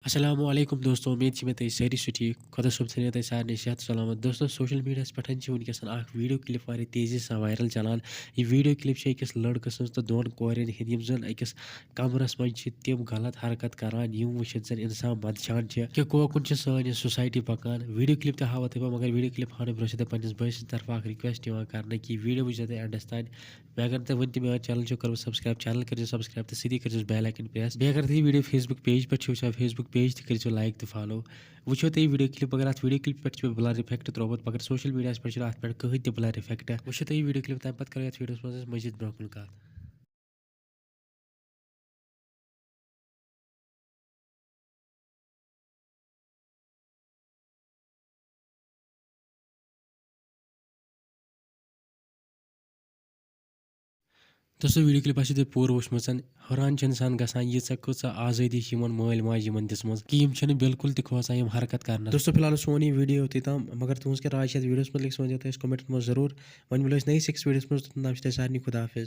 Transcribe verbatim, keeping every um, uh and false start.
السلام علیکم دوستو، امید چھِ مےٚ تُہۍ سٲری چھِو ٹھیٖک۔ خۄدا صٲب تھٲینو تۄہہِ سارنٕے صحت سلامت۔ دوستو، سوشل میٖڈیاہَس پٮ۪ٹھ چھِ وٕنکیٚس اَکھ ویٖڈیو کِلِپ واریاہ تیزی سان وایرل چلان۔ یہِ ویٖڈیو کِلِپ چھِ أکِس لٔڑکہٕ سٕنٛز تہٕ دۄن کورٮ۪ن ہِنٛدۍ، یِم زَن أکِس کمرَس منٛز چھِ تِم غلط حرکت کران، یِم وٕچھِتھ زَن اِنسان منٛدچھان چھِ کہِ کوکُن چھِ سٲنۍ یہِ سوسایٹی پَکان۔ ویٖڈیو کِلِپ تہِ ہاوو تۄہہِ بہٕ، مگر ویٖڈیو کِلِپ ہاونہٕ برونٛہہ چھِ تۄہہِ پنٛنِس بٲے سٕنٛدِ طرفہٕ اَکھ request یِوان کرنہٕ کہِ یہِ ویٖڈیو وٕچھزیو تُہۍ endس تام۔ بیٚیہِ اگر تُہۍ وٕنہِ تہِ میون channel چھُو کوٚرمُت subscribe، channel کٔرۍزیو subscribe تہٕ سۭتی کٔرۍزیوس bell icon press۔ بیٚیہِ اگر تُہۍ یہِ ویٖڈیو Facebook page پٮ۪ٹھ چھِو وٕچھان، Facebook page تہِ کٔرۍزیو like تہٕ follow۔ وٕچھو تُہۍ یہِ ویٖڈیو کِلِپ، مگر اَتھ ویٖڈیو کِلِپ پٮ۪ٹھ چھُ مےٚ blur effect ترٛوومُت، مگر سوشل میٖڈیاہَس پٮ۪ٹھ چھُنہٕ اَتھ پٮ۪ٹھ کٕہٕنۍ تہِ blur effect۔ وٕچھو تُہۍ یہِ ویٖڈیو کِلِپ، تَمہِ پَتہٕ کَرو یَتھ ویٖڈیوَس منٛز أسۍ مٔزیٖد برونٛہہ کُن کَتھ۔ دوستو، ویٖڈیو کِلِپ آسِو تۄہہِ پوٗرٕ وٕچھمٕژ۔ حٲران چھُ اِنسان گژھان، ییٖژاہ کۭژاہ آزٲدی چھِ یِمَن مٲلۍ ماجہِ یِمَن دِژمٕژ کہِ یِم چھِنہٕ بِلکُل تہِ کھوژان یِم حرکت کرنَس۔ دوستو، فی الحال اوس سون یہِ ویٖڈیو یوٚتُے تام، مگر تُہٕنٛز کیٛاہ راے چھِ یَتھ ویٖڈیوَس مُتعلِق، سُہ ؤنۍزیو تُہۍ اَسہِ commentن منٛز ضروٗر۔ وۄنۍ مِلو أسۍ نٔیِس أکِس ویٖڈیوَس منٛز، توٚتام چھِ تۄہہِ سارنٕے خۄدا حافظ۔